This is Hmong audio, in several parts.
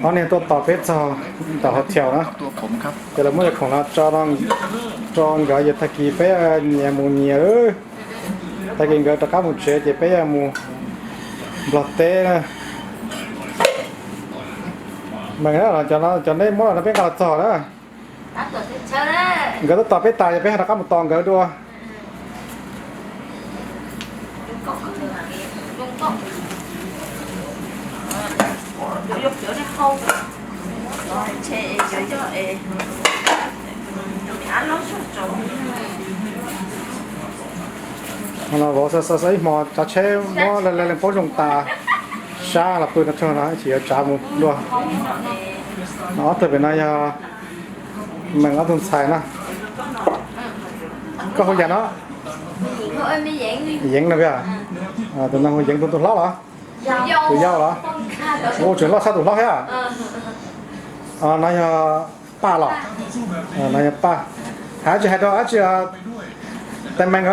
Ob niag tuaj tos peb txog tom hotel na, ces lawv muab yog khoom no tso rau nkawd, ces tag kis peb nyias mus nyias. Tag kis nkawd rov qab mus tsev ces peb yuav mus Nplog teb na. Meem, cov neb muab los no peb nqa los txog na. Nkawd twb tos peb tas, yog peb ho rov qab mus tos nkawd dua. Vauv xa xa ib hmo tsav tsheb muab leej paub zoo tas, sab los pw no tso no tsis yuav tsav mus dua. No ob tug pem no yog Meem ob tug ntxhais na. Koj hu yam no? Yeev no, tus no hu Yeev, tus tus hlob los? Tus yau los? Ua tseem loj tshaj tus hlob thiab. No yog Paj los? No yog Paj. Hais dab tsi hais rau dab tsi Tais Meem a?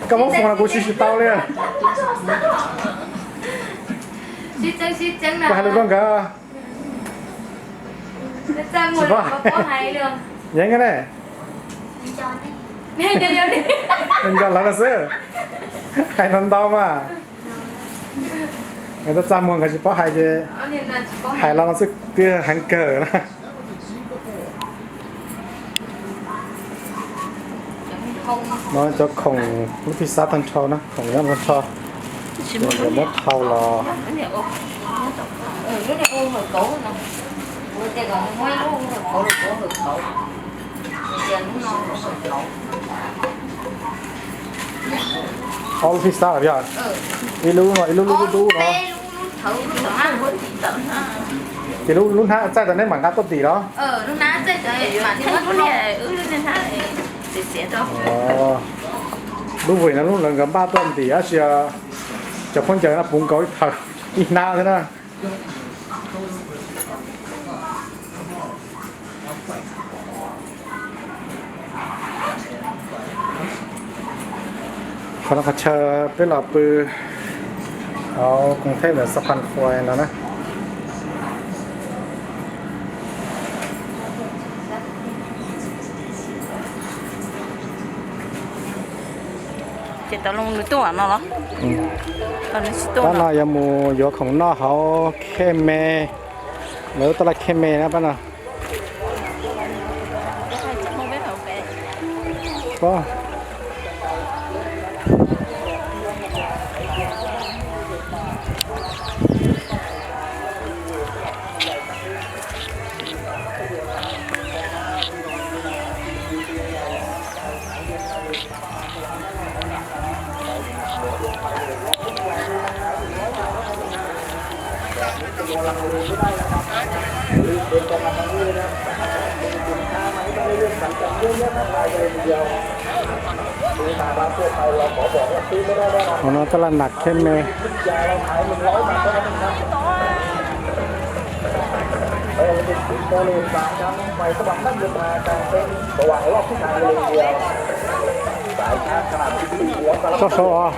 Koj muab foos los kuv tsis tsis tau li. Koj hais lus rau nkawd. Tsis paub hais. Yeev ne. Nco lawv no xwb. Hais ntau ntau mas. Nkawd txaj muag nkawd tsis paub hais ces hais los no xwb twb heev kawg na. No cov khoom lub pizza tag nrho na, khoom nyob tag nrho. Nkawd muab thau los. Ob lub pizza los yog? Ib lub no, ib lub lub dub dub no. Ces lub lub hnab txaij tau neb mam nqa tuaj tim los? Lub vim no lub lawv nkawd npaj tuaj ntim tab sis cov khaub ncaws no puv nkaus ib thaum ib hnab xwb na. Qhov no qhov chaw peb los pw hauv koom thej ntawm Xas Phas Khuais no na. Ces tau loo nws tuaj no los? Tab no yuav mus yuav khoom noj hauv Khej Me, lawv lub taj laj Khej Me na pab no. Qhov no taj laj Nas Khej Me. Txoj saud os.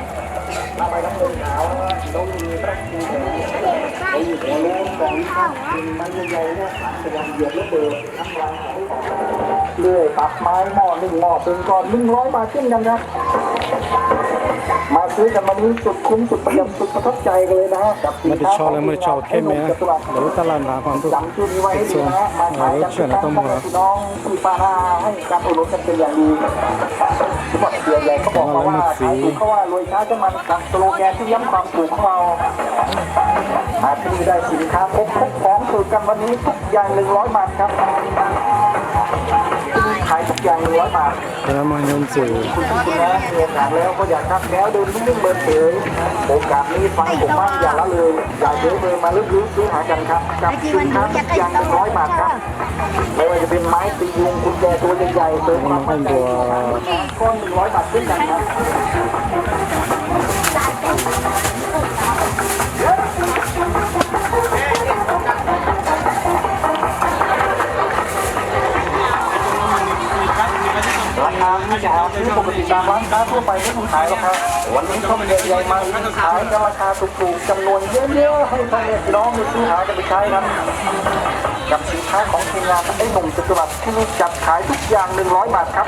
Lười pab mái mỏ ninh mỏ từng còn ninh nói mà tiếp nhận ra. Màซื้อกันวันนี้สุดคุ้มสุดเยี่ยมสุดประทับใจกันเลยนะฮะ กับสินค้าของทีมงานขนมจตุรัส จำชื่อนี้ไว้ให้ดีนะฮะ มาขายกันทุกครั้งนะพี่น้องที่ป้าหน้าให้การอุดหนุนกันเป็นอย่างดี จังหวัดเชียงใหม่เขาบอกมาว่าขายถูกเขาว่ารวยช้าช่างมัน กับสโลแกนที่ย้ำความถูกของเรา มาที่นี่ได้สินค้าครบทุกของถูกกันวันนี้ทุกอย่างหนึ่งร้อยบาทครับ ที่นี่ขายทุกอย่างหนึ่งร้อยบาท Tus no mas yog ntximคุณคุณนะมีโอกาสแล้วก็อย่าทักแท้วเดินนิ่งๆเมินเฉย โอกาสนี้ฟังผมบ้างอย่าละเลย อย่าเฉยเมยมาลึกๆซื้อหากันครับ กับสินค้าทุกอย่างหนึ่งร้อยบาทครับ ไม่ว่าจะเป็นไม้ตียุงกุญแจตัวใหญ่ๆเสริมความมั่นใจ ก็หนึ่งร้อยบาทเช่นกันครับ ราคาที่จะหาซื้อป ติดตามร้านค้าทั่วไปไม่มีขายหรอกครับ วันนี้เขามีใหญ่มาขายกันราคาถูกๆจำนวนเยอะๆให้พ่อแม่พี่น้องได้ซื้อหากันไปใช้ครับ กับสินค้าของทีมงานไอ้หนุ่มจตุรัสที่นี่จัดขายทุกอย่างหนึ่งร้อยบาทครับ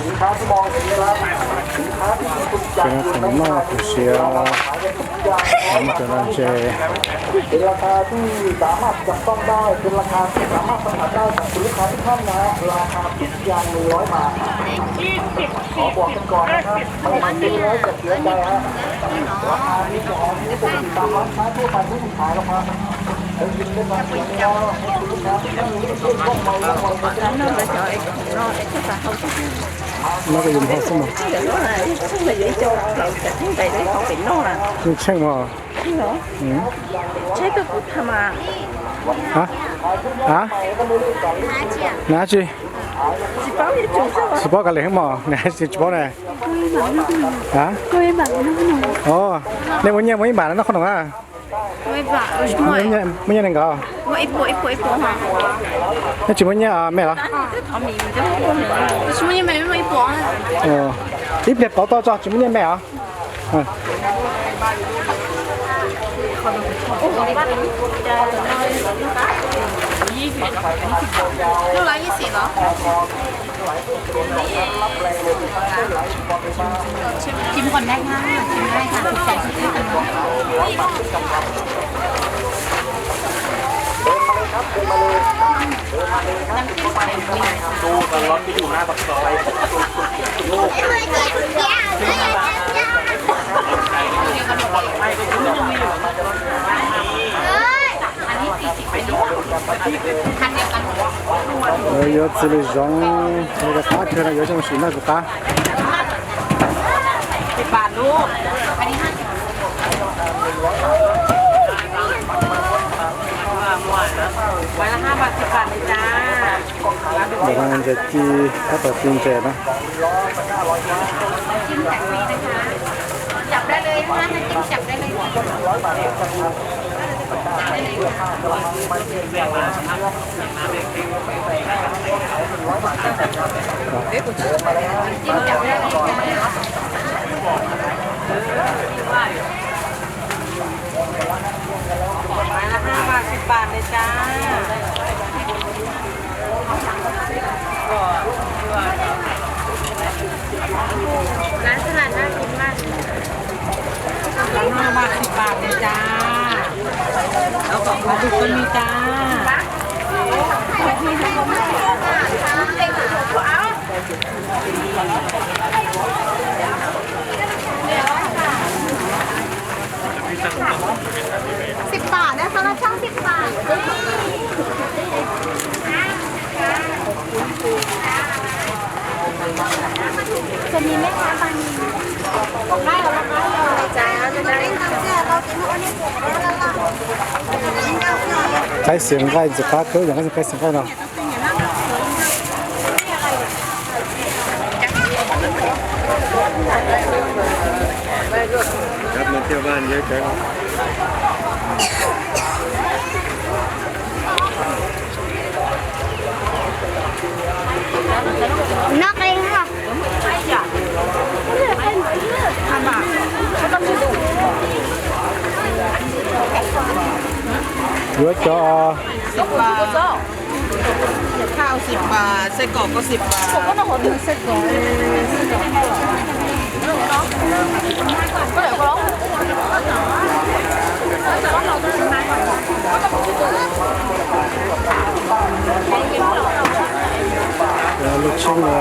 สินค้าที่มองเห็นนะครับ สินค้าที่คุณจัดอยู่ในขายกันทุกอย่างหนึ่งร้อยบาท เป็นราคาที่สามารถจับต้องได้ เป็นราคาที่สามารถสัมผัสได้กับคุณลูกค้าทุกท่านนะฮะ ราคาทุกอย่างหนึ่งร้อยบาท ขอบอกกันก่อนนะครับ ไม่ทันซื้อแล้วจะเสียใจฮะ ราคานี้ของนี้ปกติตามร้านค้าทั่วไปไม่มีขายหรอกครับ ได้ยินได้ฟังเสียงนี้แล้วให้คุณลูกค้าทุกท่านรู้สึกว่องไวว่องไวในการ Nó có dùng hộp xí mà. Cheng mà. Hả? Hả? Nada tsis. Tsis paub kav liam mas, nada tsis paub ne. Hả? Ồ, nej muaj nyiaj muaj ib npam no noj khoom no na. Muaj nyiaj nees nkaum. Nej tsis muaj nyiaj me los? Ib pliag pauv tau tso, tsis muaj nyiaj me os. Chim còn đang ha, chim đang ha, chim đang ha. Năm chín. ดูตลอดไปอยู่หน้าปากซอย Yuav txiv lws zoov, rov qab kawg no yuav coj mus sim noj kuv qab. Ntawm no ntses ci, tab tom ci ntses na. Maiละห้าบาทสิบบาทเลยจ้า ร้านสลัดน่ากินมาก ร้านห้าบาทสิบบาทเลยจ้า แล้วก็ปลาดุกก็มีจ้า สิบบาทนะคะ รับช่างสิบบาท จะมีแม่ค้าบางทีได้แล้วนะคะ จ้า ได้ Qaib xiav nqaij ntxim qab kawg, yog qaib xiav nqaij no. Noj qe ha. Yuav cov ข้าวสิบบาท ไส้กรอกก็สิบบาท ไส้กรอก Lub tsheb no.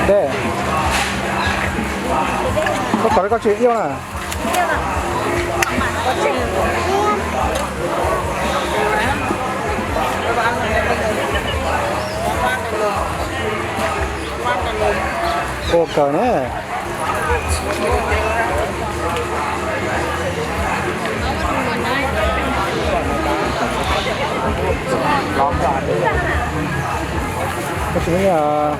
Dej, koj kom koj tsis iab na. Ua kawg ne. Tsis muaj nyiaj.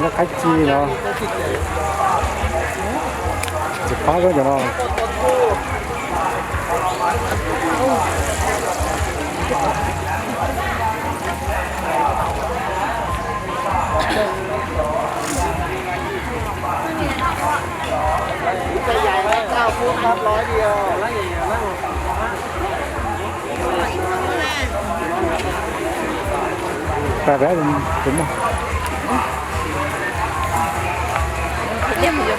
Nyob qab ci no, tsis pab cov no. Pab pab, Hmoov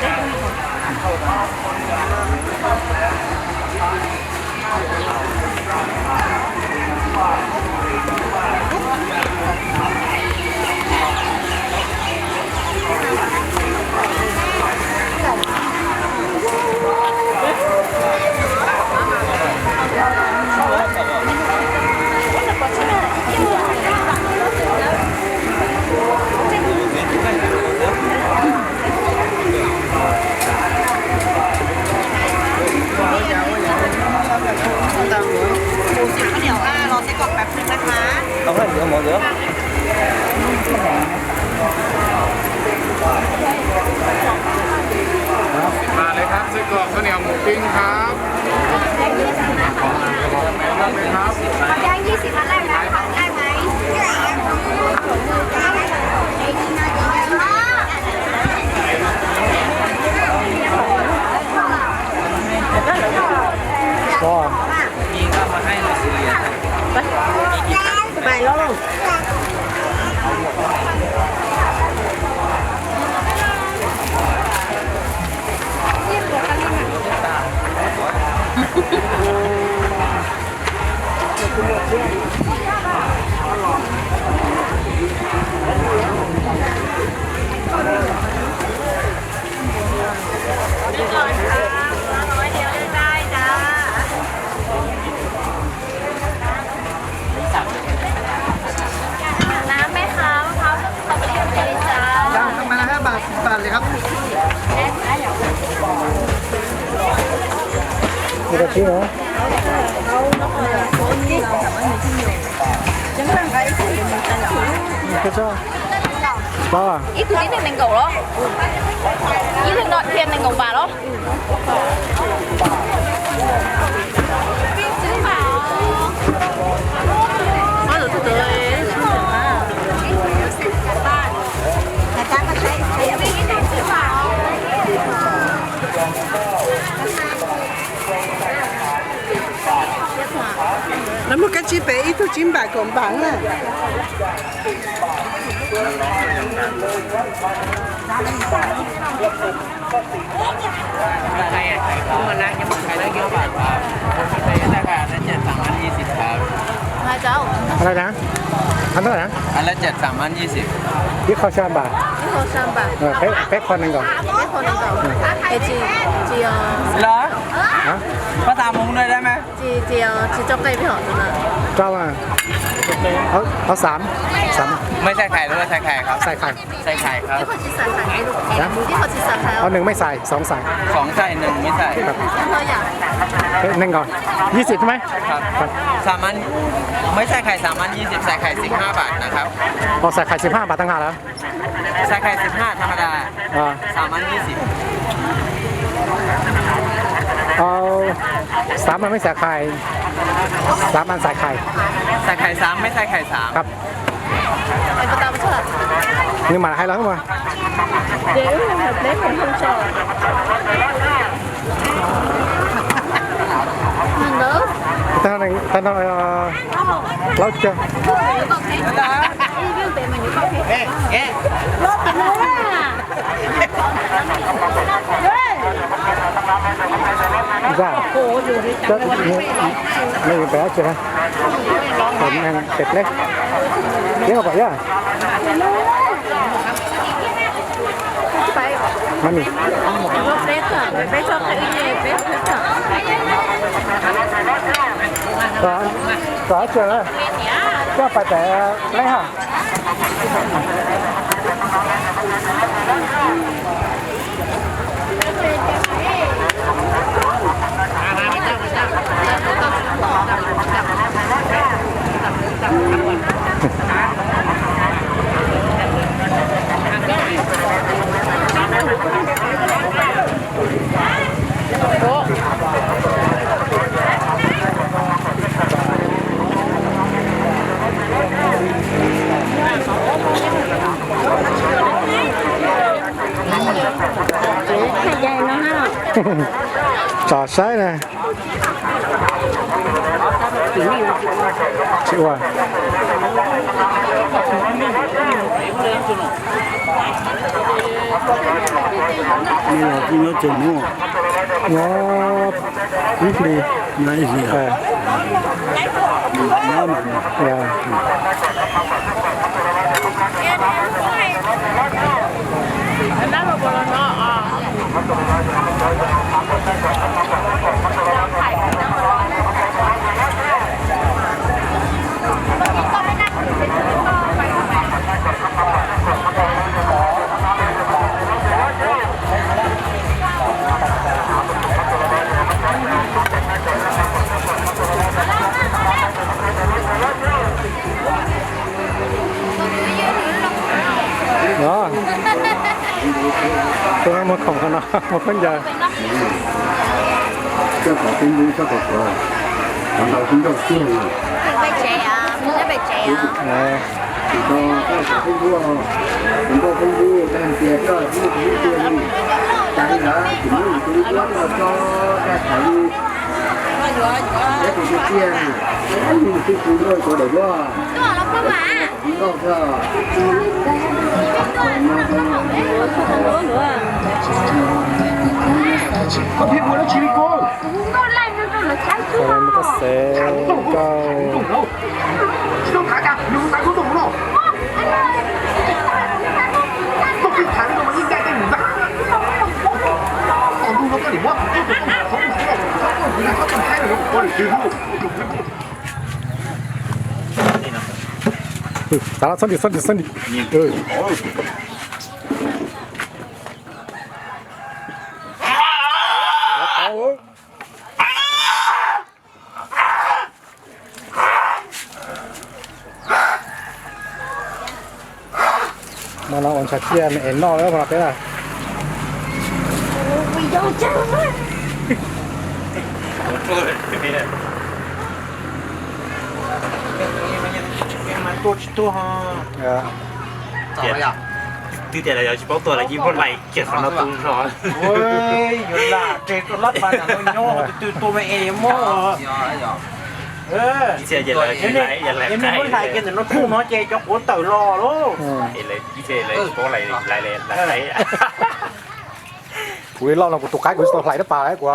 xav koj niam los xav kom pab plig na mas. มาเลยครับ ไส้กรอกข้าวเหนียวหมูปิ้งครับ เลือกเลยครับ ขอแยกยี่สิบอันแรกนะ ได้ไหม Có. Mày lo luôn. Năm mươi hai, không, không có gì cả. Dạ, năm mươi hai bát, bát này không? Cái đó chứ hả? Cái sao? Có à? Ib tug ib leeg nees nkaum los? Ib leeg no thiaj nees nkaum vam los? Lawv muaj kab tsib pem ib tug tsib npam kaum npam na. Cái này là jet tám ăn hai mươi. Hai trăm. Ở đây nè. Ăn đó nè. Ăn là jet tám ăn hai mươi. Ib qho xya npam. Ib qho xya npam. Ờ, peb, peb qho nees nkaum. Peb qho nees nkaum. Ê, tsis, tsis, ờ, Lov? Hả? Có xà mùng đây đấy mà. Tsis, tsis, ờ, tsis tso qe peb hom tus na. Rau à. Áo, áo xám. Xám. Mới xài khải đúng không? Xài khải không? Xài khải. Xài khải không? Ib qho tsis xài khải. Hả? Ib qho tsis xài khải. Áo hนึ่งไม่ใส่ สองใส่ สองใส่ หนึ่งไม่ใส่ ครับ เท่าไหร่อ่ะ เอ๊ะ หนึ่งก่อน ยี่สิบใช่ไหม ครับ ครับ สามอัน ไม่ใช่ไข่ สามอัน ยี่สิบ ใส่ไข่ สิบห้า บาทนะครับ อ๋อ ใส่ไข่ สิบห้า บาทต่างหากเหรอ ใส่ไข่ สิบห้า ธรรมดา อ่า สามอัน ยี่สิบ เอา สามอันไม่ใส่ไข่ สามอันใส่ไข่ ใส่ไข่สาม ไม่ใส่ไข่สาม ครับ Em có tao chưa? Nhưng mà hai lắm mà. Dễ ước hợp lý mình không sợ. Mình đó. Tao này, tao nói, ờ, lóc chưa? Ê, ê. Lóc thì nói à. Dạ. Chắc, mấy người bé chưa? Còn ăn thịt đấy. Biết không phải chứ? Mami. Có, có chưa hả? Có phải để lấy hả? Tsom saib na. Tsis ua. Nyob ib hlis. Nyob ib hlis. Tus no muag khoom qhov no, muag khaub ncaws. Koj kom peb npub koj kom kov, qhov ntau xib nrauj tiag li. Peb tsev, peb tsev. Tus no koj kom peb npub, tus npauj peb npub, koj tias koj tus npauj tiag li. Cas li ntawd tsis muab tus npauj los tso, koj tham li. Peb tus tiag tiag, peb tus twb tus npauj cov daim duab. Npauj koj. Koj xev koj. Tav no txhob ntim, txhob ntim, txhob ntim. Mas no ua ntshav ciaj me es noj lawm mas no peb na. Tuaj tsis tuaj. Twb tias yog tsis paub tuaj los yeej muab laim kiag qhov no tu zog. Yuav lam tseg tuaj lab pas no nyob twb twb tuaj me es yuav muab. Ib txhia ces lawv, muab laim kiag ntawm no tuaj no ces cov quav tawm los lauj. Ib txhia lawv tsis paub laim, laim, laim. Kuv loj no kuv tus qaib kuv tsis tau hlais dab pas lawm kuv.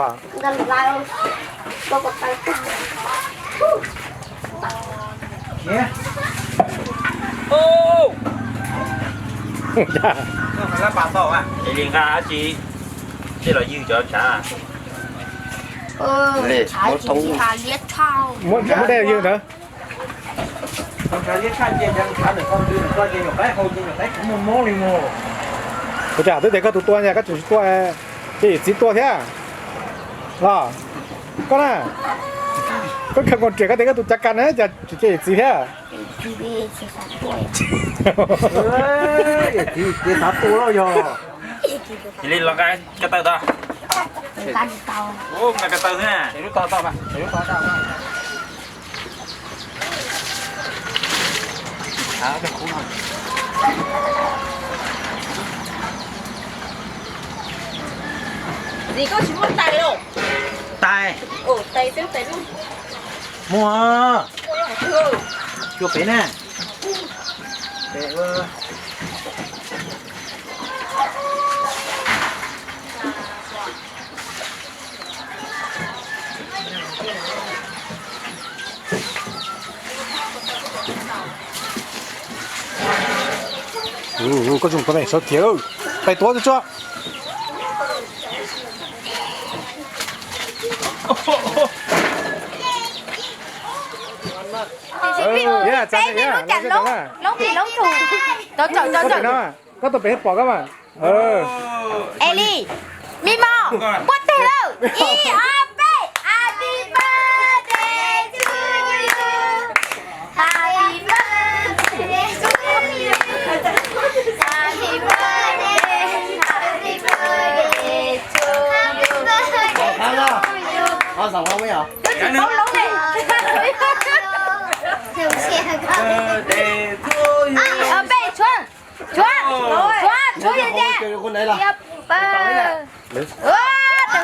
Li nqa dab tsi, tej los ywg cov tshav. Muab dej ywg ntawd. Ua cas twb tias koj tus tuaj, koj tseem tsis tuaj, ces yawm txiv tuaj thiab los? Koj na, koj khaws nkaus riam koj tias koj tus cav kas na, cas tsis cia yawm txiv thiab? Yawm txiv xav tuaj lawm yog. Cia li los nqa ko taw tod. Nqa ko taw xwb na. Koj tsis muaj tais los? Tais. Tais peb tais lub. Muaj. Cua pem na. Koj tsoom tuav neeg sawv thiab, pais tuav tsuag. Koj tuaj pem pom koj mas. Eli, Mimo, npuaj teg lawm. Ib ob peb, Happy birthday to you. Happy birthday to you. Happy birthday, happy birthday to you. Happy birthday to you. Tus tsis paub loob li. Ib ob peb, tshuab. Tshuab, tshuab, tshuab, ib ob peb. Ua, tus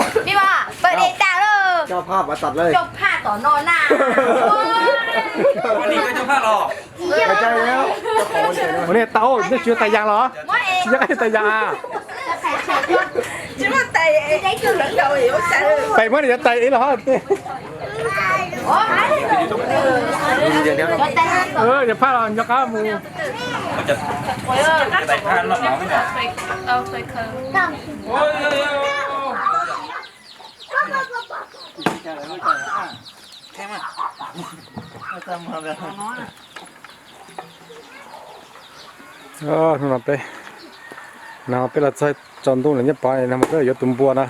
Pib mas, pawg de tas lawm. Coj phaj pab tas lawm. Coj phaj tom no na. Ua li coj phaj los. Ua li tau, nej tsis yuav tais yas los? Tsis yog tais yas a. Tais muab yuav tais ib los. Yog phaj los nco qab mus. Hnub no peb, no peb los txog tsaus ntuj lawm Nyiaj Pov, no peb yuav tus npua na.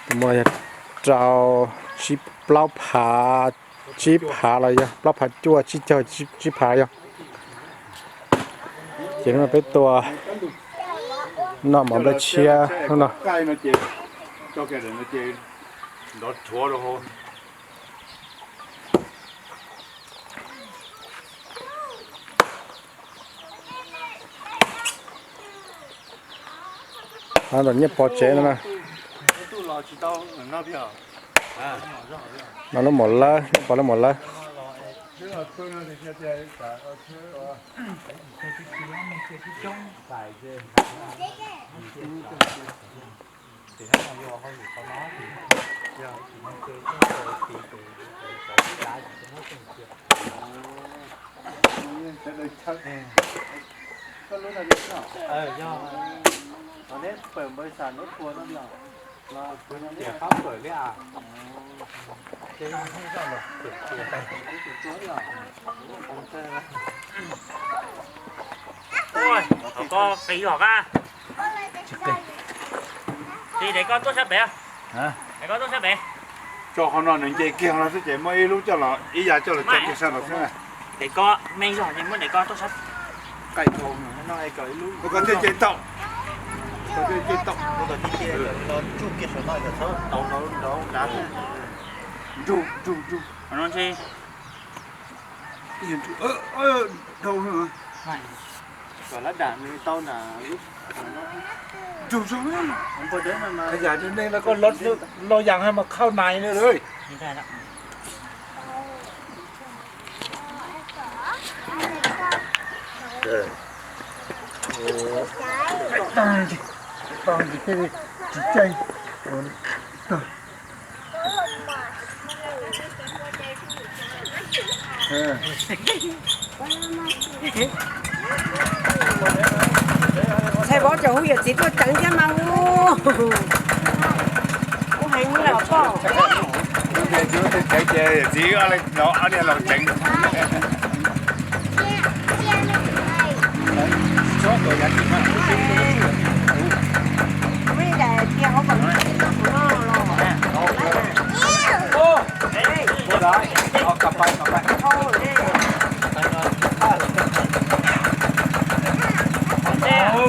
Tus npua yog rau tsib plaub phav, tsib phav los yog plaub phav cuaj, tsib caug tsib phav yog. Ces hnub no peb tua noj mov nplej tshiab hnub no. Nram Nyiaj Pov tsev no na. No lub mom lawb, Nyiaj Pov lub mom lawb. Ua, koj qis zog qab. Ces daim ko tuaj sab pem. Daim ko tuaj sab pem. Tso qhov no nws nce kiag no xwb ces muab ib lub coj los, ib yav coj los tso kiag sab no xwb. Daim ko me zog ces muab daim ko tuaj sab. Qaij dhau no, no es kom ib lub. Ko thiaj nce tau. Ko thiaj nce tau. Tsuj kiag saum no, txhob tau nrov nrov nrad. Nrug, nrug, nrug. Qhov no ntshe Kom lab dam nws tau na. Yam li neeg no koj lo yam mas khauj nais li lawm. Ntxhais vauv tseem hu yawm txiv tuaj tseev thiab mas hu. Hu heev li os koj. Yawm txiv los ob niag los tseev.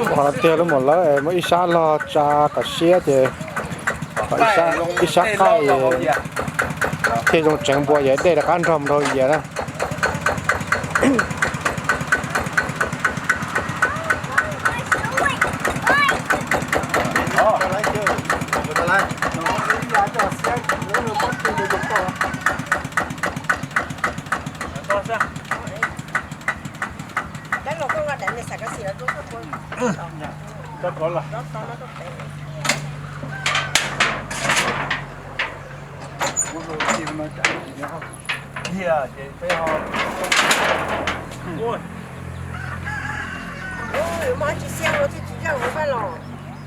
Qhov tiag lub mom lawb muaj ib sab log tsa kom siab ces ib sab qaij thiaj zoo tseev npua yam dej rov qab nrog mus rau yias na.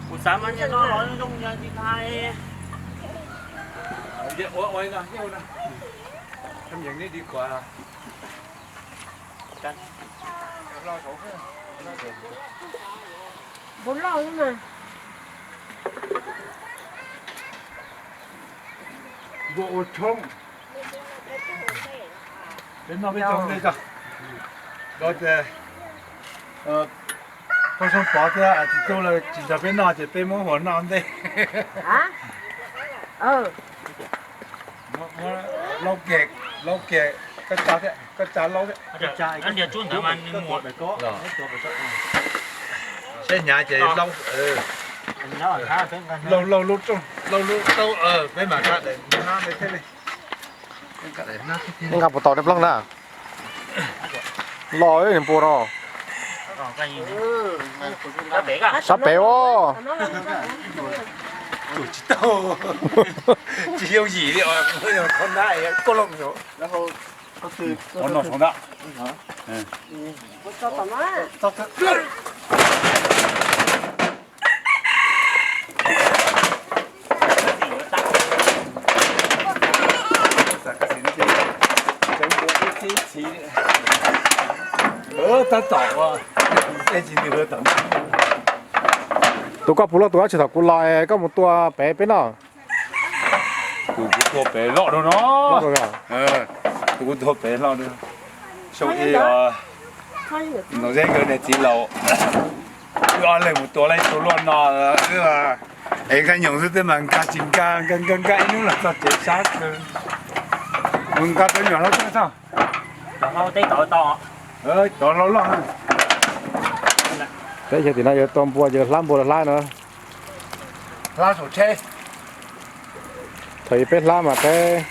Kuv xav mas nyiaj no los zoo yog tsis thaiv. Npua loj mas. Npua ua tshoob. Peb noj peb cov ntej tso. Koj tias Pog Xyooj Pov thiab Txiv Tub lawv tsis nrog peb noj ces peb muab hua noj ntej. Laub kiag, laub kiag, koj tsa thiab, koj tsa laub thiab. Saib hnyav ces laub, laub, laub lub rooj, laub lub taub, peb mam nqa daim hnab thiab li. Nqa puas tau tej plooj na? Los niag npua no. Sab pem os. Tsis yooj yim li os, koj loo no soo ntag. Tus koj puv loj tus dab tsi thaum kuv los koj mus tua pem peb no? Tus kuv tua pem loj dua no. Tus kuv tua pem loj dua. Xyoo ib, Nom Zeb nkawd niam txiv laus, wb ob leeg mus tua lawm tus luaj no, wb es nkag nyoos xwb twb mas nkag tsis nkag, nkag nkag nkag ib hnub los txog tsev sab kawg. Mus nqa tus nyuam hlau tso. Cov hlau loj loj. Peb yog tim no yog tua npua, yog hlab npua los hlab no. Hlab saum tsheb. Thaum peb hlab mas peb,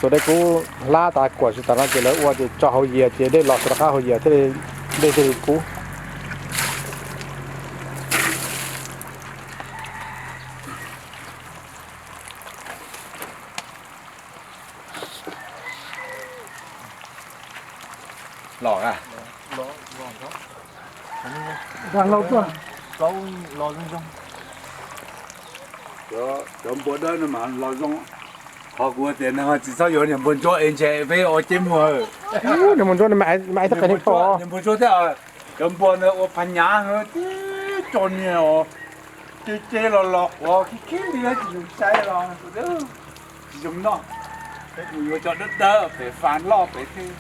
xuas dej kub hlab tas kuam tsis tas no ces lawv ua ces tso hauv yias ces dej los rov qab hauv yias thiaj li, dej thiaj li kub. Los a. Cov npua dawb no mas los zoo. Qhov kuv tias no tsis txhob yuav niag npua ntsuab es ntshe peb ua ceb muag. Niag npua ntsuab no mas ais txhob qe niag tho. Niag npua ntsuab thiab, cov npua ntawd ua phas nyav tib tso niag os, ceb ceb los los quav khib khib li tsis zoo saib los tsis zoo noj. Peb mus yuav cov dawb dawb pem fas loj pem thiab.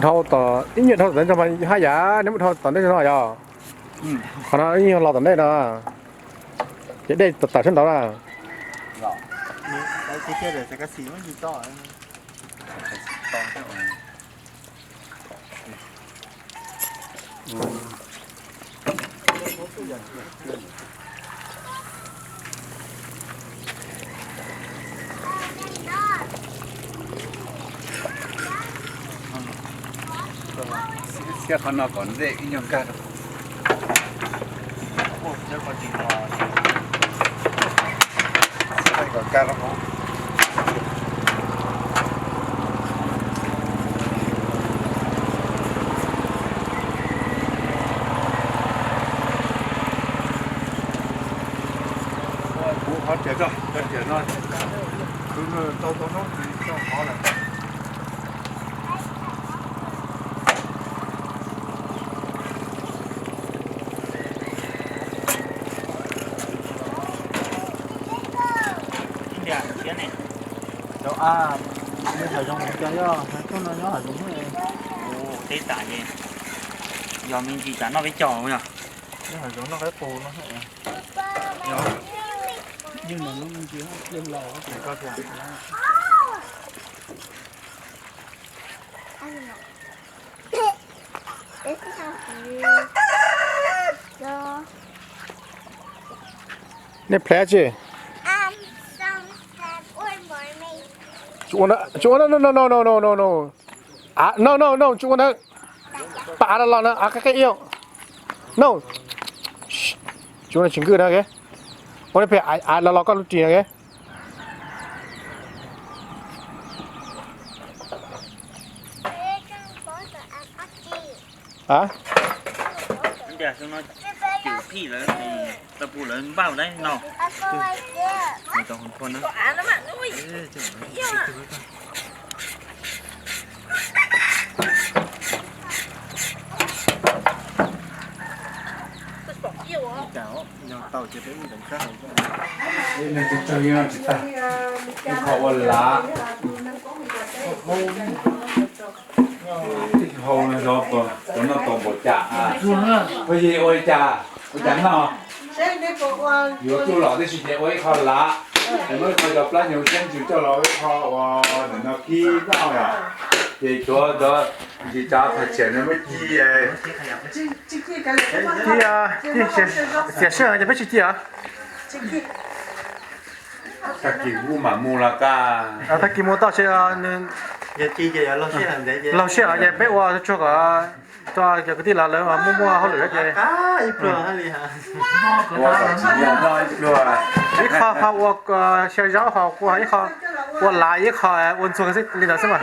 Dhau tom ib nyuag dhau tom ntej no mas haj yam nej muab dhau tom ntej no yog. Qhov no ib nyuag los tom ntej no ces dej tawm sab nraud na. Siab qhov no kom ntej ib nyuag nkag rau. Kom nkag rau hauv. Kuv qhov riam tso, riam no, kuv tau tau hnub tsis tau qhov lawm. Cov a, hav zoov cov yog, hav zoov no nyob hav zoov. Teb tas ces yog me ntsis tas noj peb caug yog. Nyob hav zoov noj qaib qus no. Yeej no lub me ntsis tiag laus. Nej pleb tsi? Tsis ua no, no, no, no, no, no, no, tsis ua ntawd. Pab av los los na, av qab qab ib. No. Tsis ua no tsis nkwj na. Ua no pem av los los koj lub ris na. Ib leeg tsawg tsawg yeej tsis tag, ib qho ua lav. Hau no, cov no tau npaum cas? Ua li ua li cas? Ua cas noj? Yuav tsuj los tib si ces ua ib qho lav, es muab ib qho cov plab nyuv siab ntsws coj los ua ib qho ua ntawm no kib noj yom. Ces tuav cov ntsis tsav thaj tsam no muab ci, ci, xiam sij ces peb tsis ci os. Tag kis kuv mam mus los kaj. Tag kis mus toj, laug siab ces peb ua tsuag kom cov kwv tij los lawv muaj muaj hauj lwm ces ib qho ho ua xyaw zaub, ho ib qho ua lav, ib qho ua ntxuag xwb li ntawd xwb mas.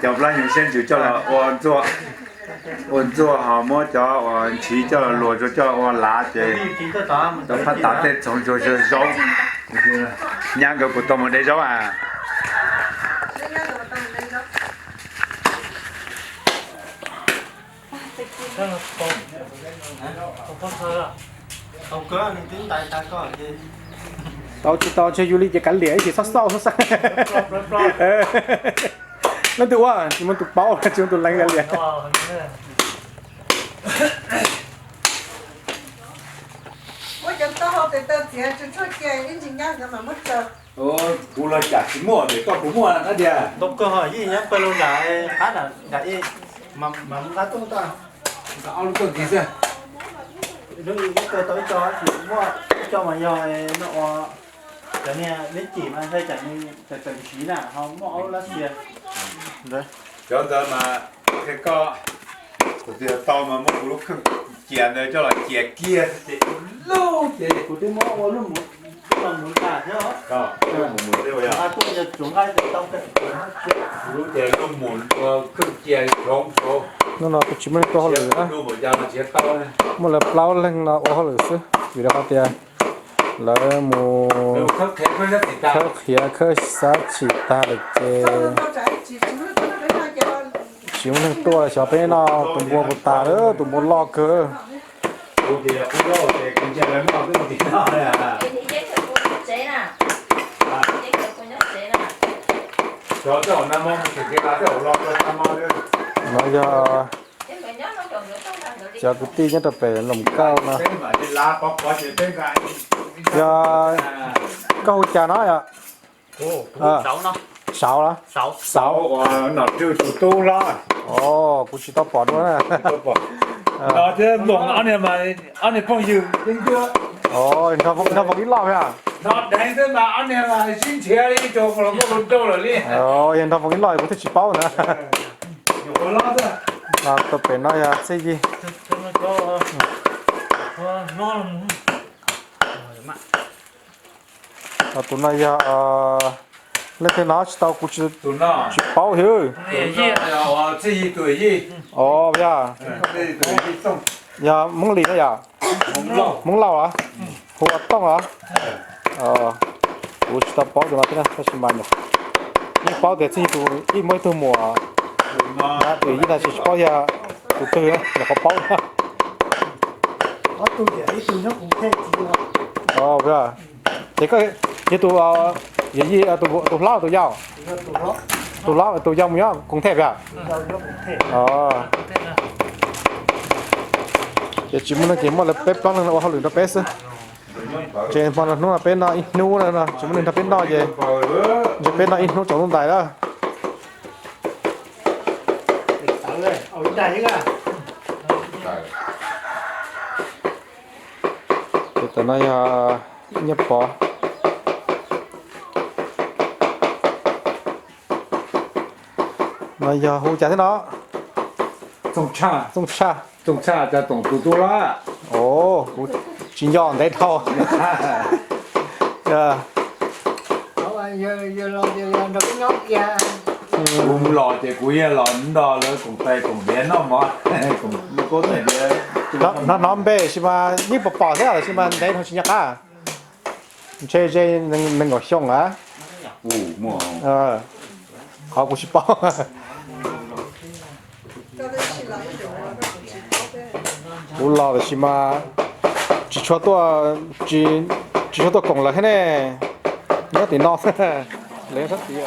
Cov plab nyuv siab ntsws coj los ua ntxuag, ua ntxuag ho muab cov uas ntshiv coj los luas rau coj ua lav ces tau phab tav tej txhoov zaub zaub. Nyab nkawd puas tau mus de zaub a? Tau tsis tau ntshe yus li ces kav liam ib chim xauj xauj xauj xauj. Leej twg ua tsis muaj tus paub, tsis muaj tus lees kav liam. Muab cov taub hau tes taw txiav tsuag tsuag cia ib ntsis nyab nkawd mam muab tsaws. Kuv los cas tsis muaj, koj puas muaj na tiag? Ntoo kawg ho, yeej nyob pawg lug nram qab nram ej, mas nqa tuaj tau. Nqa ob lub tuaj ntxiv xwb. Ib co tau ib co, muaj ib co mas yog no ua cov niag neb cim mas ntshai tsam nws tawm tawm ntsiv na, ho muaj ob lub lab xias. Cov ntawd mas qhia koj, kuv twb tau mas muab kuv lub kheej cia ntawd coj los cia kiag ces lub ces kuv twb muab ua lub mus, lub mus nqa thiab. Lub mus mus teb ua yog, lub ces lub mus ua kheej cia hloov hloov. Hnub no kuv tsis muaj neeg tuaj hauj lwm na, muaj lawv plaub leeg no ua hauj lwm xwb vim rau qhov tias lawv mus khawb qhiav khawb xab tsim tag lawm ces tsis muaj neeg tuaj, xyov peb no tus npua puas tas lawm, tus npua loj kawg. No yog cov kwv tij nyob rau pem Loos Kauj no. Yog koj hu cas no yom? Sauv los? Sauv, nom rwg tus tub hlob. Kuv tsis tau pom dua na. Yog nrog Voos ib loj thiab. Yog nrog Voos ib loj kuv thiaj tsis paub na. Tus pem no yog Txhiaj Yig. Tus no yog leej twg no tsis tau, kuv tsis paub thiab. Yog Hmoob Lis no yom? Hmoob Lauj los? Hu ua Tooj los? Kuv tsis tau paub tus no thiab tab sis mas yeej paub tias Txhiaj Yig tus ib muaj ib tug muam, tus Yig tab sis tsis paub yog tus twg, nyuam qhuav paub. Ces yog tus, yog Yig tus hlob tus yau? Tus hlob, tus yau mus nyob Koos Them yom? Ces tsis muaj neeg ces muaj lawv peb plaub leeg ua hauj lwm nrog peb xwb. Ces hmo no hnub no peb noj ib hnub na, tsis muaj neeg nrog peb noj ces ntshe peb noj ib hnub tsaus ntuj ntais lawm. Ces tam no yog Nyiaj Pov. No yog hu cas thiab no? Txooj Tshaj. Txooj Tshaj, Txooj Tshaj, Toom tus tub hlob. Kuv tsis nco ntev dhau. Kuv los ces kuv yeej los nrog lawv koom tais koom npiav noj mov, koom koob tais npiav. Hnov hnov npe sis mas yeej pom pom thiab sis mas ntev dhau tsis nco qab. Ntshe ze nees nkaum xyoo a. Qhov kuv tsis paub. Kuv los tiam sis mas tsis tshua tuaj, tsis tshua tuaj koom lawv thiab ne. Nyob tim no xwb. Lawv nyob sab tid.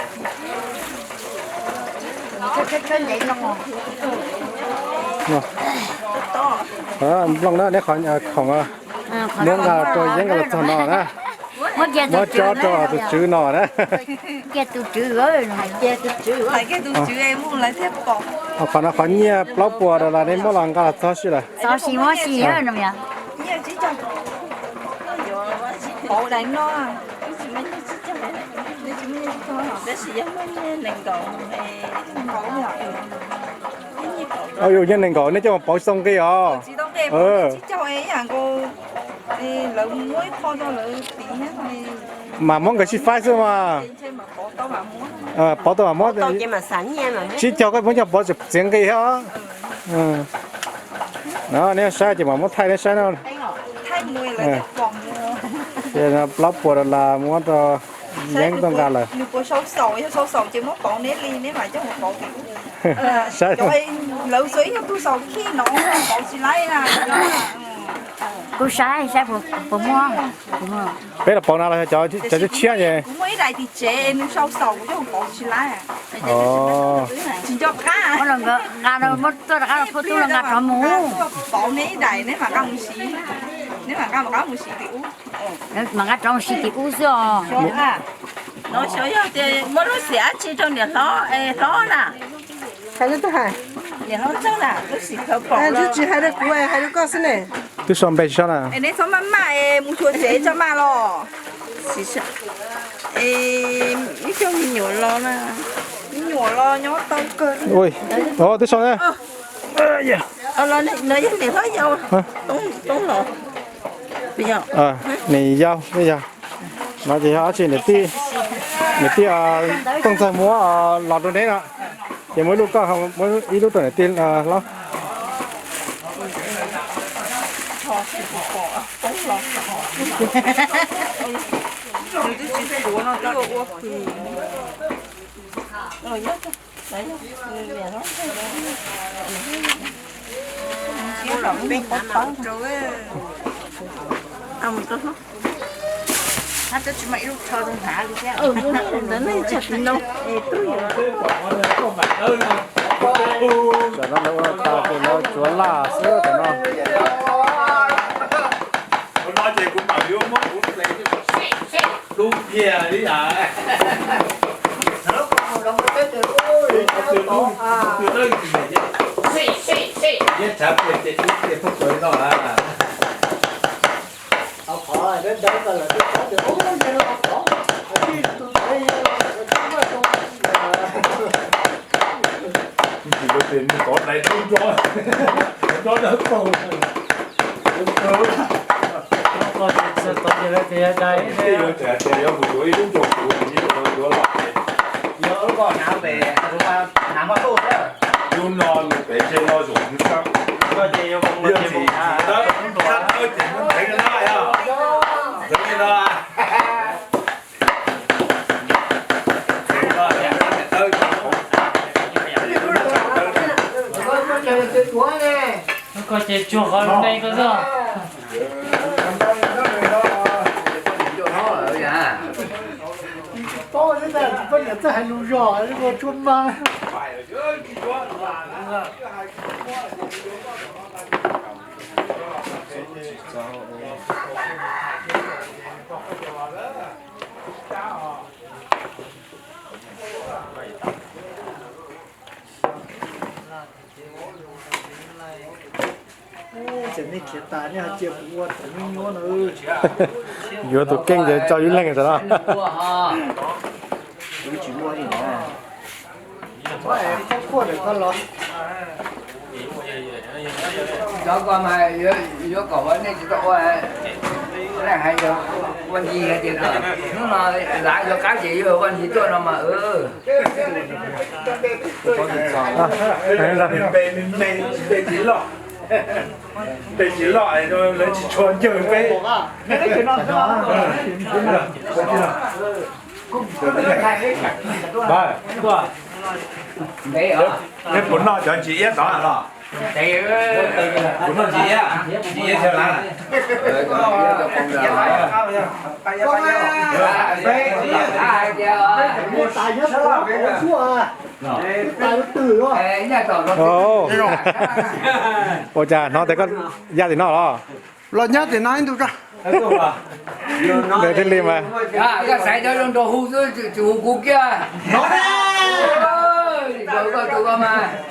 Nplooj na, neb qhov khoom muab nqa rau Yeeb nkawd los txog no na. Muab tso rau tus tswv no na. Qhov no qhov nyiaj plaub puas dollar neb muab los nqa los txog si lawm. Yus nyiaj nees nkaum nej coj mus pauv tsis tau nqi os. Mas muab nkawd sib faib xwb mas. Pauv tau mas muab, tsib caug koj muab coj pauv txiav nqi thiab. No nej saib ces mam muab thaij nej saib no. Plaub puas dollar muab rau Yeeb tuaj nqa lawm. Saib. Kuv saib saib puas muaj. Peb los pauv na los cov tshiab tshiab ces. Nqa muab tuaj rov qab rau phuj tub los nqa rov mus. Mam nqa rov mus siv tim ub xwb os. No xyov yog tias muab lub xim dab tsi rau niam hlob, hlob na. Niam hlob Ntxawg na, lub xim khawv pom. Tsis hais rau kuv, hais rau koj xwb ne. Twb sau npe tsis sau na. Neb txhob maj maj es mus xyuas tsev tso maj los. Ib co me nyuam los na, me nyuam los nyob tau kawg. Twb sau na. No yog niam hlob yau, Toob los. Niam yau, yog no ces yog dab tsi niam tij, niam tij Tooj Ntxawg muab los rau neb no. Ces muab ib lub koj, muab ib lub rau niam tij hlob. Tam no lawv ua tas ces lawv tsuav laj xwb tam no. Tsis tau tias nws tov dais dub nrov, nrov dawb paug. Tsis tau tias yuav mus yuav ib lub nrog kuv, nws yeej tau yuav los. Lub no nws pem ntshe no zoo sab. Yog tsis tawb, tawb ces muab ntev no, ntev no. Koj ces tsuag qhov lub neej koj xwb. Tsis paub thiab ntag, tsis paub niam txawj hais lus zog, tsuag mas. Tseem nej khiav tas nej ho cia kuv ua tus nyuab nyuab no. Yuav tus keej ces tso ib leeg ntawd no. Cov ko mas yuav kom ua nej tsis tau ua, hais ua ntsis hais tias hnub no lav yuav qab ces yuav ua ntsis tuaj no mas. Peb tsis loj, peb tsis loj, lawv tsis tshua ncawg peb. Peb puas noj cov ntsis iab tod los? Kuv noj ntsis, ntsis thiab lav. Ua cas hnov tias koj ya tim no los? Los nyob tim no ib ntus tso. Ntawd thiaj li mas. Koj xaiv cov zoo nraug hu xwb, tsis hu kuv kiag.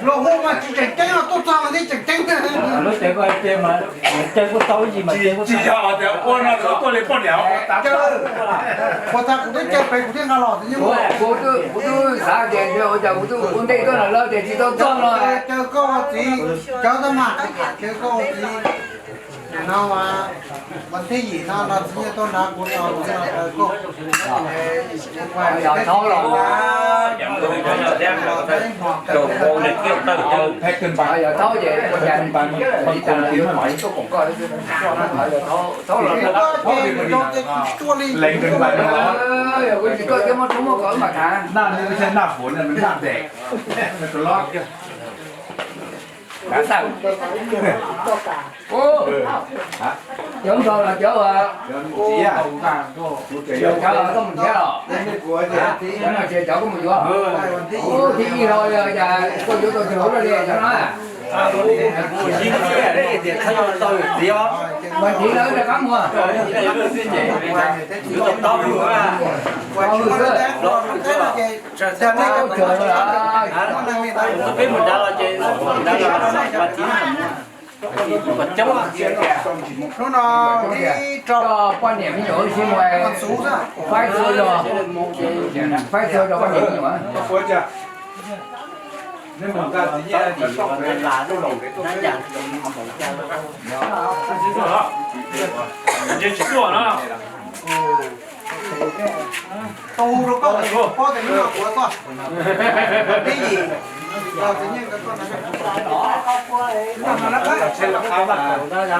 Los hu mas tsis tseem ceeb, tuaj txog mas thiaj tseem ceeb. Tsis yog tias ua no txhob tuaj li poj niam. Ua tag kuv twb caw pem kuv thiaj nqa los. Kuv twb xav tias ua cas kuv twb ua ntej tuaj los lawm tias tsis tau txog no. Caw koj ua txiv, caw tab mas, caw koj ua txiv. No mas, vas thib yim no no txiv Nyiaj tuaj nrad kuv no, kuv no caw koj. Yog thaub los, yog thaub ces ua cas li tas li tuaj koom koj. Yog thaub los, yog kuv tsis tuaj thiab muab roob muab kos mas thav. Cov nrog los cov, cov koj mus thiab los, cov no ces cov koj mus yuav. Ub, thib ib los cas koj yuav tau cov hauv li cov no. Mas thiv lawv rov qab mus. Tau hwj xwb. Tau tsawg lawm. Peb mus nrad los ces, mus nrad los mas thiv. Hnub no ib rau poj niam me nyuam wb sib muag, faib txhua zog, faib txhua zog poj niam me nyuam. Tsis tuaj no. Tus hu rau koj, koj tias hnub no kuv ua koj. Tib yim, los txiv Nyiaj koj na.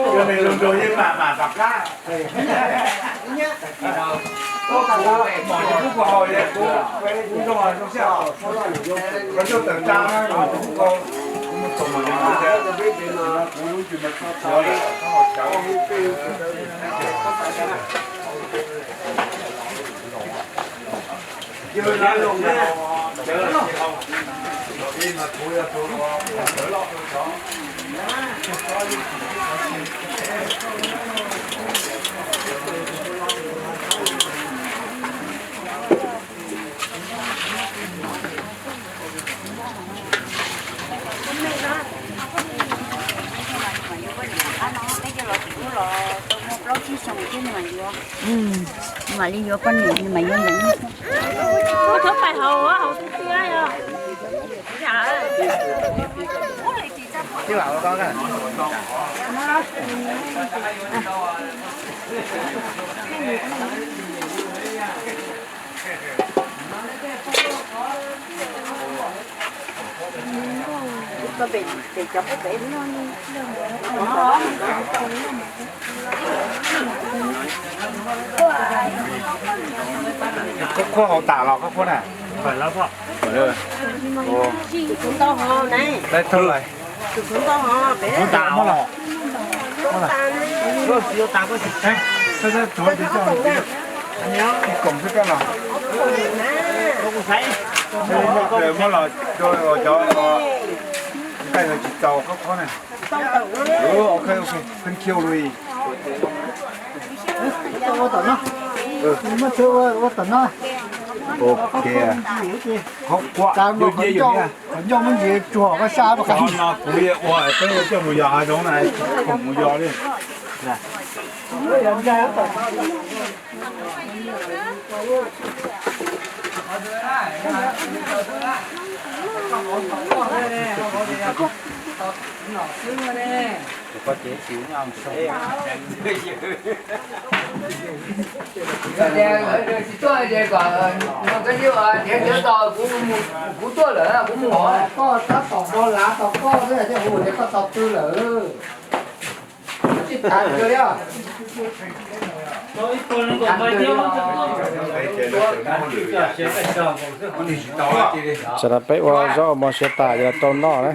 Cov neeg zoo nraug yeej mam mam tom qab. Mom ces kuv kuj haus, kuv zoo zoo xwb. Koj coj tawm tsab, kuv kuj haus, kuv mus tom mom ces kuv lub cus mas tso tso lawm. Peb cov los tsis ub los tau muaj plaub tsib xyoos thiab nws mam yuav, nws mam li yuav poj niam, nws mam yuav ntawd. Ua txhob pais haus, haus twb twb yog. Koj khuab hauv tas los koj khuab na? Tus khuv ntau hov na. Tus khuv ntau hov pem. Muab los. Muab los. Muab los rau cov nqaij tsis txaus khuab khuab na. Ok, ok, pheej khiu li. Ua tom no. Muab txhua ua tom no. Ok. Qhov ncauj muab ntsis tsuag koj sab. Cov no kuv ua peb coj mus yos hav zoov na, khoom mus yos li. Tsis tuaj ces kom nrog koj nyob, nrhiav nrhiav tau, kuv tuaj lawm kuv mus. Koj tab tom nrog lav tau koj xwb, koj tau twg lawm. Tam no peb ua zaub ua mov siav tas ces los rau noj na.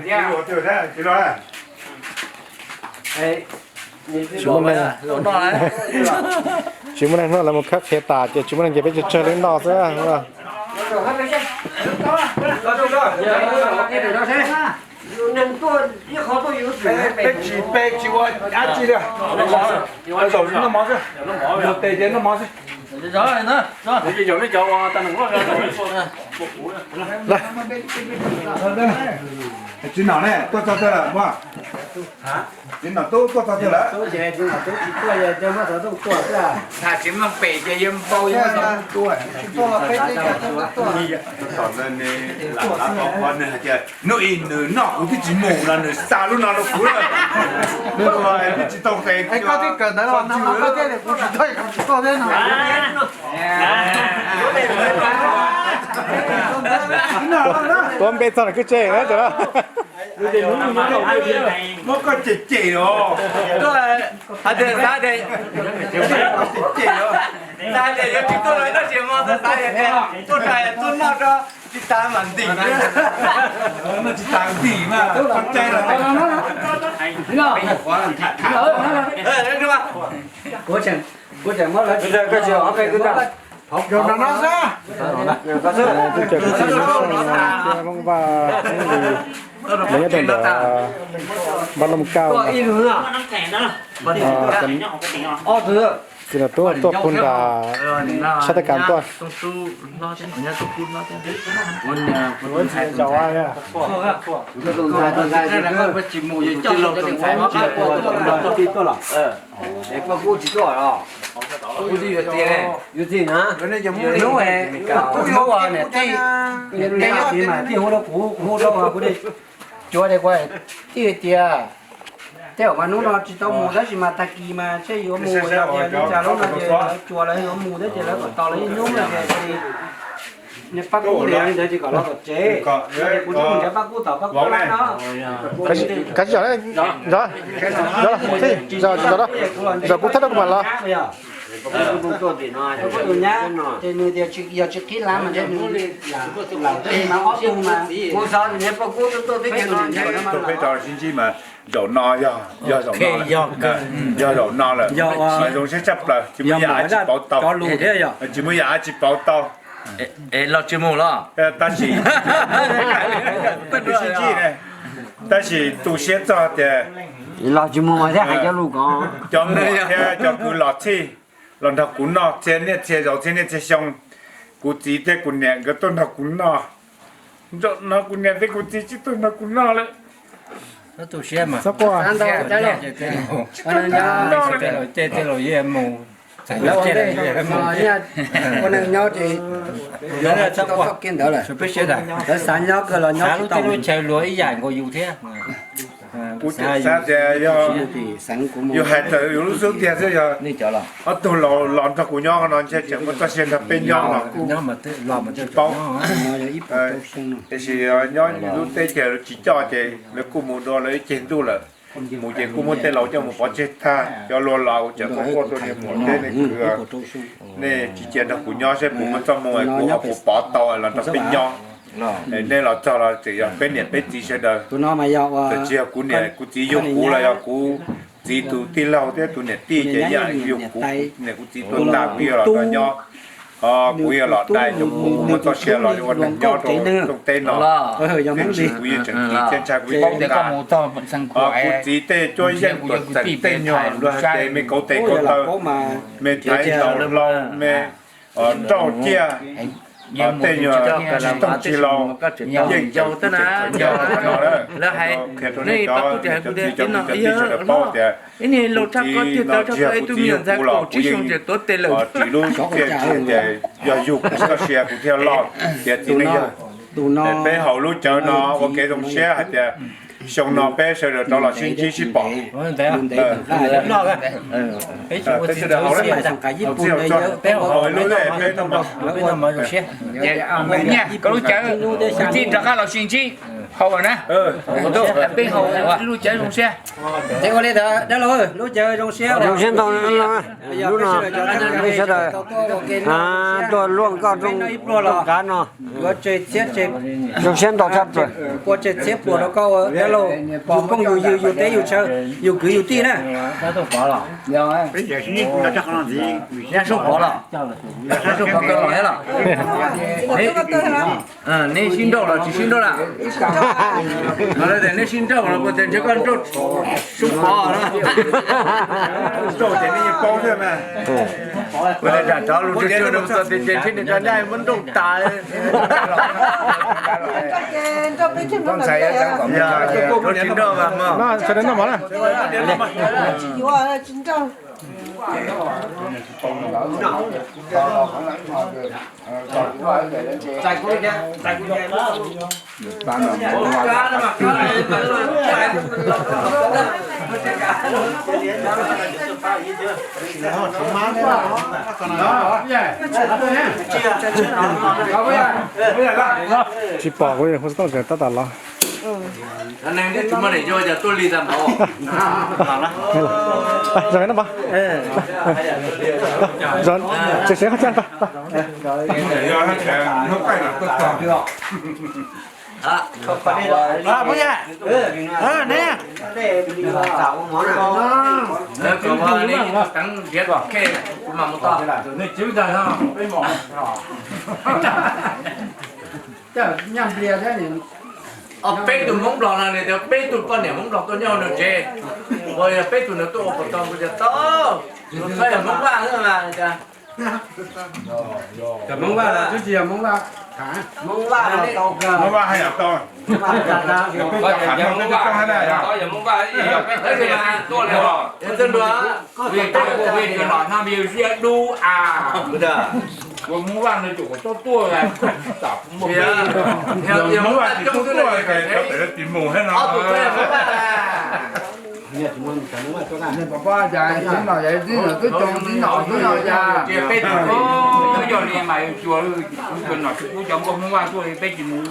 Tsis muaj neeg, tsis muaj neeg noj, lawv mus khawb qhia tas ces tsis muaj neeg ces peb tsawg tsawg leej noj xwb. Peb tsis, peb tsis ua dab tsi li. Zaum noj mov xwb, zaum tes ces noj mov xwb. Tsis nom ne, tuaj txog twg lawm muam? Tsis nom tub tuaj txog twg lawm? Tsis nom tub tsis tuaj, yog muab xov tooj tuaj xwb. Tsis mloog pem ces yog npau yog tuaj. Hnub ib nws noj kuv twb tsis mus los nws xa lub no rau kuv lawm. Twb tsis tau qe. Koj twb kawm ntawv los no koj thiaj li kuv tsis tuaj, kuv tsis tuaj thiab no. Tuav npe txog lawm kwj tse na cov. Muab koj cem cem os. Hais tias xav tias, xav tias yuav tsis tuaj los tab sis mas xav tias tuaj, tuaj noj rau tsis tas mam ntim. Noj tsis tas ntim mas txhob caij los. Kuv tseem muab lawv tsis, koj tsis ob peb kwv tij. Hauv no no xwb. Kuv cov kwv tij Hmoob Xyooj thiab Hmoob Vaj, Hmoob Lis, lawv nyob rau ntawm Npab Looj Kauj no. Ces no tuaj, tuaj puag nram sab Teb Kas tuaj. Es koj kuj tsis tuaj los? Kuv twb yuav txiv, yuav txiv na. Hnub hnub niam tij, niam tij mas tij hu rau kuv, kuv hu rau kuv, kuv cuav tias kuv, tij tias, tej zaum mas hnub no tsis tau mus tab sis mas tag kis mas seb yuav mus, yog tias li cas lub no ces lawv cuav lawv yuav mus thiab ces lawv kom tos lawv ib hnub no ces niag Paj Kub li ntawd ces kom los tom tsev, ces kuv twb mus nrhiav Paj Kub tom Paj Kub lab no. Kab zom, zom, zom kuv thab rau kuv mam los. Ces nws tias yog tsis qhib lab mas ntshe nws lam teg mas ob tug mas kuv xav niag Paj Kub tuaj tuaj twb ces no ntshe. Peb tau sib ntsib mas zaum no yog, yog zaum no lawm, yog zaum no lawm. Mas zoo siab tshaj plaws, tsis muaj yam tsis pauv tau, tsis muaj yam tsis pauv tau. Es los tsis mus los? Tab sis, twb sib ntsib ne, tab sis tu siab txog tias los tsis mus mas thiaj hais cov lus ko, cov muam thiab cov kwv los txhij los nrog kuv noj txhia niaj txhia zaus txhia niaj txhia xyoo. Kuv txiv thiab kuv niam nkawd tuaj nrog kuv noj, zaum no kuv niam thiab kuv txiv tsis tuaj nrog kuv noj lawm. Txhob tu siab mas. Txhob quaj. Ua neeg nyob ces txhob quaj kiag ntawd lawm. Lawv xav nyob kawg los nyob tsis tau. Lub chaw luag ib yam nkaus yus thiab. Kuv tseem xav tias yog, yus hais tawm yus lub xub ntiag xwb, yog ob tug los nrog kuv nyob no ntshe tseem muaj txoj sia nrog peb nyob los kuj tsis paub. Tiam sis nyob lub teb chaws tsis coj ces lawv kuj mus dua lawv ib ceg ntuj lawm. Mus ces kuj muab tej laus coj mus pov tseg tag, cov luag laus tseem quaj quaj rau niag muam thiab niag kwv, nej tsis cia nrog kuv nyob seb puas muaj txoj hmoo kuv ho puas pov tau los nrog peb nyob. Nej los txog los tseem yog peb niam peb txiv sawv daws, tsis yog kuv niam kuv txiv yug kuv los yog kuv txiv tus tij laug thiab tus niam tij ces yog kuv niam kuv txiv tuag tag kuv yog los nrog nyob. Kuv yog los dai, kuv muaj txoj sia los ua neeg nyob rau rooj teb no, tiam sis kuv yeej tseem tiv thiab ntshai kuv yeej paub tas. Kuv txiv tej cuab yeej tuam txeem tej nyuag luag hais tias me kauv tes kauv taw, me thaiv ntaus hlau, me nrauj ciaj, tej nyuag tsis toog tsis laus, yeej tseem tiv no. Qhia rau nej cov niam cov txiv cov kwv cov tij sawv daws paub tias kuv txiv los tsis yog kuv txiv yug kuv los kuv yeej ris lub ciaj tias yog yug kuv txoj sia kuv thiaj loj tiav txiv neej yawg. Peb haus lub cawv no ua kev zoo siab hais tias xyoo no peb sawv daws rov los sib ntsib sib pom. Peb sawv daws haus lub, peb nyiaj koj lub cawv, kwv tij rov qab los sib ntsib. Hau na, peb hau lub cav zoo siab. Ces ua li ntawd dab laug, lub cav zoo siab. Zoo siab ntau, lub no, peb sawv daws tuaj luaj nkauj rooj kav no. Zoo siab ntau tshaj plaws. Pua tseg txhiab puas rau koj dab laug, yug phooj yug ywg yug teb yug chaw, yug kwv yug tij na. Nyab Soob Pov los, Nyab Soob Pov koj los thiab los? Neb sib nrauj los tsis sib nrauj na? Neb sib nrauj los puas tias ntshe koj nrauj Soob Pov na? Nrauj ces nej paub thiab mas. Ua li cas cov lus tsuag tsuag no txog tias ces ntshe nws cov nyab muab nrauj tas. Tsis nrauj mas mog. Tsis pom kuv hu tau tab tom los. Neeg twb tsis muaj niam yau cas tuaj lig tag npaum. Tsis siv qhov tseeb. Peb tug Hmoob Nplog no nws tias peb tug poj niam Hmoob Nplog tuaj nyob nws tsev, uas yog peb tug nws tuaj ua puas tau, kuv tias tau, nws txhob yog Hmoob Vaj xwb mas. Cov Hmoob Vaj los twb tsis yog Hmoob Vaj. Hmoob Vaj los tau, Hmoob Vaj haj yam tau. Yog Hmoob Vaj, yog Hmoob Vaj, yog peb tug tuaj li os. Vim tab sis no vim ziaj dub a. Ua Hmoob Vaj no ces kom txhob tuaj, tam Hmoob Vaj tsis txhob tuaj, cov pem tsis mus thiab no. Peb tug twb yog li mas yus tsuas, tsuas nom tsis pub cov nkauj Hmoob Vaj tuaj li peb tsis mus.